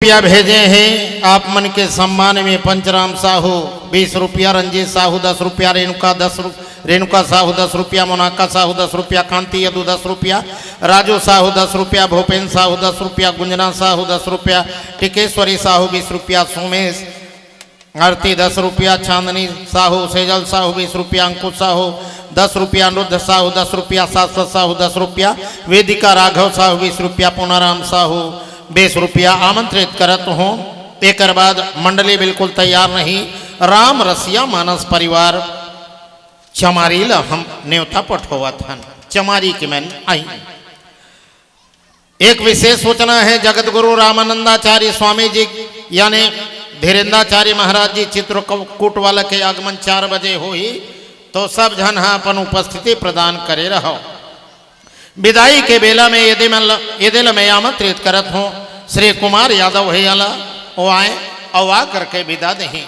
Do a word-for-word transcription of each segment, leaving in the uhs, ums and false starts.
रुपया भेजे हे आप मन के सम्मान में पंचराम साहू बीस रुपया, रंजीत साहू दस रुपया, रेणुका दस रु-, रेणुका साहू दस रुपया, मोनाका साहू दस रुपया, कांति यदु दस रुपया, राजू साहू दस रुपया, भूपेन साहू दस रुपया, गुंजना साहू दस रुपया, टिकेश्वरी साहू बीस रुपया, सोमेश आरती दस रुपया, चांदनी साहू, सेजल साहू बीस रुपया, अंकुश साहू दस रुपया, अनिरुद्ध साहू दस रुपया, शाश्वत साहू दस रुपया, वेदिका राघव साहू बीस रुपया, पुनाराम साहू बीस रुपया आमंत्रित करत हों। एकर बाद मंडली बिल्कुल तैयार नहीं, राम रसिया मानस परिवार चमारी ला हम नेवता पठोवत हन, चमारी के मन आई। एक विशेष सूचना है, जगत गुरु रामानंदाचार्य स्वामी जी यानी धीरेंद्राचार्य महाराज जी चित्रकूट वाला के आगमन चार बजे होही, तो सब झन हा अपन उपस्थिति प्रदान करे रहो। विदाई के बेला में यदि मन ल-, यदि ल मैं आमंत्रित करत हूँ श्री कुमार यादव भैया ला, वो आए और आ करके विदा देही।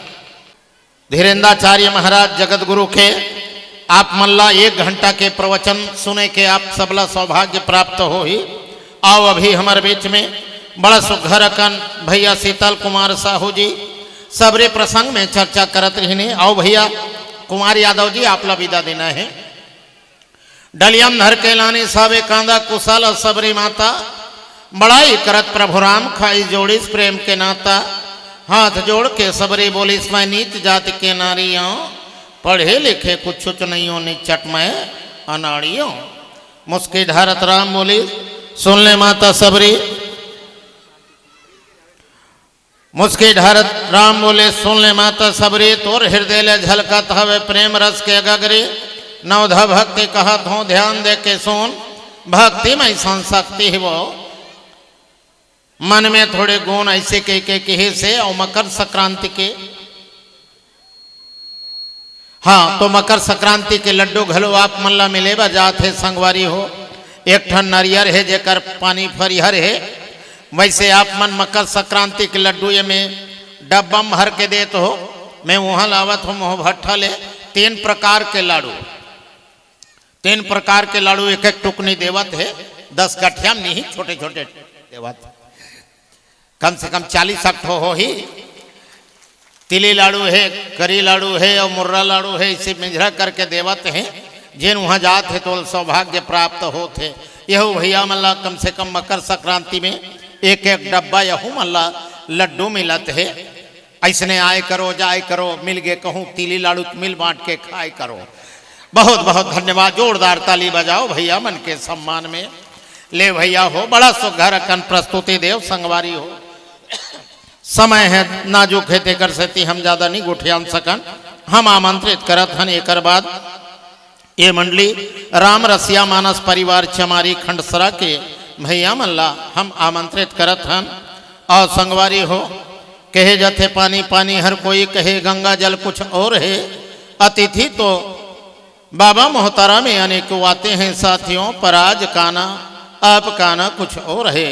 धीरेंद्राचार्य महाराज जगत गुरु के आप मन ला एक घंटा के प्रवचन सुने के आप सबला सौभाग्य प्राप्त होही। आओ अभी हमर बीच में बड़ा सुघर अकन भैया शीतल कुमार साहू जी सबरे प्रसंग में चर्चा करत रहिने। आओ भैया कुमार यादव जी आप ला विदा देना है। डलियम धर के लाने सावे कांदा कुशल सबरी माता, बड़ाई करत प्रभु राम खाई जोड़िस प्रेम के नाता। हाथ जोड़ के सबरी बोलिस मैं नीच जाति के नारियों, पढ़े लिखे कुछ कुछ नहीं हो निचट मैं अनाड़ियों। मुस्की ढारत राम बोलिस सुन ले माता सबरी। मुस्की ढारत राम बोले सुन ले माता सबरी, तोर हृदय ले झलकत हवे प्रेम रस के गगरी। नवधा भक्ति कहत हों ध्यान दे के सुन, भक्ति में ऐसन शक्ति है वो, मन में थोड़े गुण ऐसे कह के कहे से। और मकर संक्रांति के हाँ, तो मकर संक्रांति के लड्डू घलो आप मन ला मिले बर जात हे संगवारी हो। एक ठन नरियर हे जेकर पानी फरिहर हे, वैसे आप मन मकर संक्रांति के लड्डू ये में डब्बा में भर के देत हो। मैं उहाँ लावत हो मोह भट्ठा ले तीन प्रकार के लाडू, तीन प्रकार के लाडू एक एक टुकनी देवत हे, दस गठिया में नहीं, छोटे छोटे देवत। कम से कम चालीस ठो होही। तिली लाडू हे, करी लाडू हे और मुर्रा लाडू हे, इसे मिंजरा करके देवत हे। जेन उहाँ जात हे तो सौभाग्य प्राप्त होत हे। यहू भैया मन ला कम से कम मकर संक्रांति में एक एक डब्बा यहू मन ला लड्डू मिलत हे। ऐसने आए करो, जाए करो, मिल गे कहूँ तिली लाडू तो मिल बांट के खाए करो। बहुत बहुत धन्यवाद, जोरदार ताली बजाओ भैया मन के सम्मान में। ले भैया हो, बड़ा सुघर अकन प्रस्तुति देव संगवारी हो। समय है नाजुक है, तेकर सेती हम ज्यादा नहीं गोठियान सकन। हम आमंत्रित करत हन एकर बाद ये मंडली राम रसिया मानस परिवार चमारी खंडसरा के भैया मन ला हम आमंत्रित करत हन। और संगवारी हो, कहे जाथे पानी पानी हर कोई कहे, गंगा जल कुछ और है। अतिथि तो बाबा मोहतारा में अनेकों आते हैं साथियों, पर आज का ना, आप का ना कुछ और है।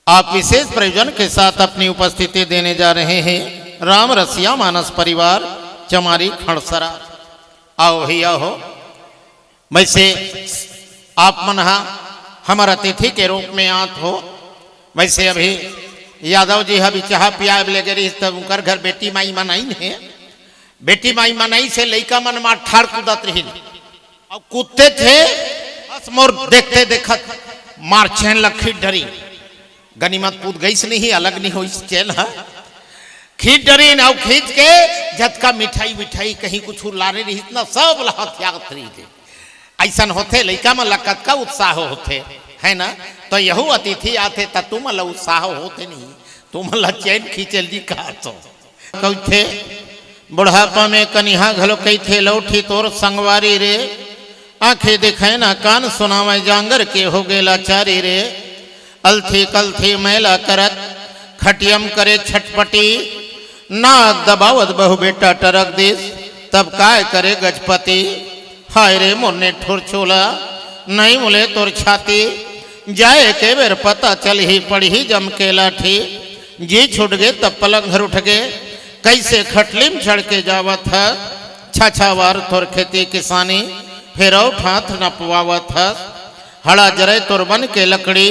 आप विशेष प्रयोजन के साथ अपनी उपस्थिति देने जा रहे हैं राम रसिया मानस परिवार चमारी खड़सरा। आओ भैया हो, वैसे आप मन हा हमर अतिथि के रूप में आत हो। वैसे अभी यादव जी हा भी चाह पियाए ले गे रहिस, तब उनकर घर बेटी माई मन आइन हे। बेटी माई मन आई से लइका मन मार ठाड़ कूदत रहिन। अब कूदते थे, बस मोर देखते देखत मार चैन ला खींच डरी। गनीमत कूद गईस नहीं, अलग नहीं होइस चैन हा। खींच डरी ना, खींच के जतका मिठाई विठाई कहीं कुछ लाने रहिस ना, सब ला हथियात रही थे। ऐसन होथे, लइका मन ला कतका उत्साह होथे, है ना? तो यहू अतिथि आथे त तुमन ला उत्साह होथे नहीं, तुमन ला चैन खींचल जी कहा तो। कहिथे, बुढ़ापा में कनिहा घलो कहिथे, लौठी तोर संगवारी रे, आंखें दिखाए ना कान सुनावे, जांगर के हो गे लाचारी रे। अलथी कलथी मैला करत, खटियम करे छटपटी, नाक दबावत बहु बेटा टरक दिस, तब काय करे गजपति। हाय रे मोर निठुर चोला, नहीं मुले तोर छाती, जाए के बेर पता चलही पड़ही जम के लाठी। जी छूट गे तब पलंग हर उठ गे, कैसे खटली में चढ़ के जावत ह। छाछावार तोर खेती किसानी, फेरौ ठाथ नपवावत ह। हड़ा जरय तोर बन के लकड़ी,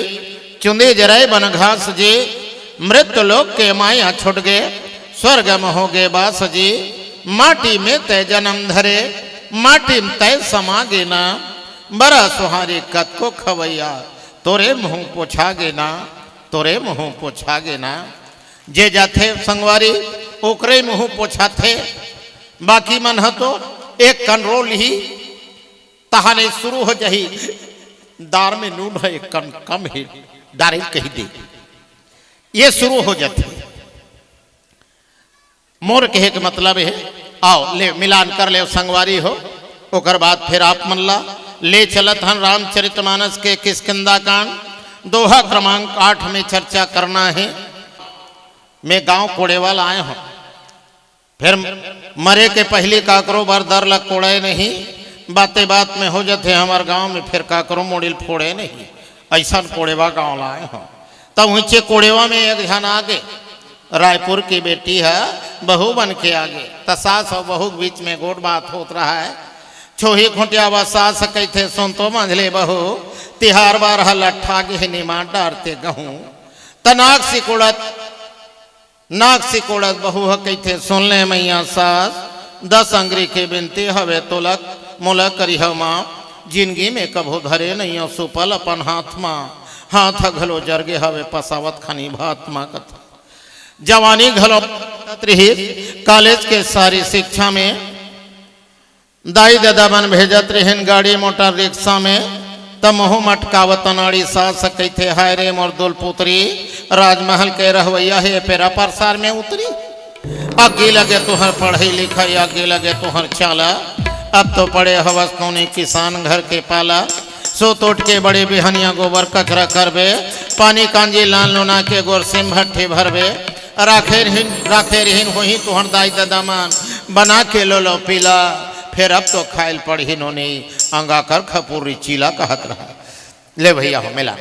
चुंदी जरय बन घास जे, मृत्यु लोक के माया छुट गे, स्वर्ग में हो गे बास जी। माटी में तय जन्म धरे, माटी में तय समा गे ना। बड़ा सुहारी कतको खवैया, तोरे मुँह पोछा गे ना, तोरे मुँह पोछा गे ना। जे जाथे संगवारी, ओकरे मुँह पोछाथे। बाकी मन ह तो एक कन रो लिही, तहाने शुरू हो जाही। दार में नून ह एक कन कम हे, डारे कही दे, ये शुरू हो जाथे। मोर कहे के मतलब हे, आओ ले मिलान कर ले संगवारी हो। ओकर बाद फिर आप मन ला ले चलत हन रामचरितमानस के किष्किंधा कांड, दोहा क्रमांक आठ में चर्चा करना हे। मैं गांव कोड़ेवाल आए हों, फिर मरे के पहली काकरो बर दर ल कोड़े नहीं। बाते बात में हो जथे हमर गांव में, फिर काकरो मुड़ी ल फोड़े नहीं। ऐसन कोड़ेवा गांव ला आए हों। तब हुइचे कोड़ेवा में एक झन आगे, रायपुर की बेटी ह, बहू बन के आगे। त सास अउ बहू के बीच में गोठ बात होत रहय। छोही खुंटिया वा सास कहिथे, सुन तो मंझले बहू, तिहार बार ह लट्ठा गे हे, निमार डारते गहूं। त नाक सिकोड़त नाक सिकोड़त बहू ह कहिथे, सुन ले मइया सास, दस अंगरी के बिनती हवे तोला, मोला करिहा माफ। जिनगी में कभू धरे नइयों सुपल अपन हाथ मा, हाथ ह घलो जरगे हवे पसावत खनी भात मा कथा। जवानी घलो कटत रिहिस, कॉलेज के सारी शिक्षा में दाई ददा मन भेजत रिहिन गाड़ी मोटर रिक्शा में, त मुहूं मटकावत अनाड़ी सास कहिथे, हाय रे मोर दुलपुतरी, राजमहल के रहवैया हे, पेरा परसार में उतरी। आगी लगे तुहर पढ़ई लिखई, आगी लगे तुहर चाला। अब तो पड़े हवस नोनी किसान घर के पाला। सुत उठ के बड़े बिहनिया गोबर कचरा करबे, पानी कांजी लान लोना के गोरसी म भट्ठी भरबे। राखे रिहिन, राखे रिहिन होही तुहर दाई ददा मन, बना के लोलो पीला। फेर अब तो खाइल पड़ही नोनी, अंगा कर खपुरी चीला कहत रहा। ले भैया हो मिला।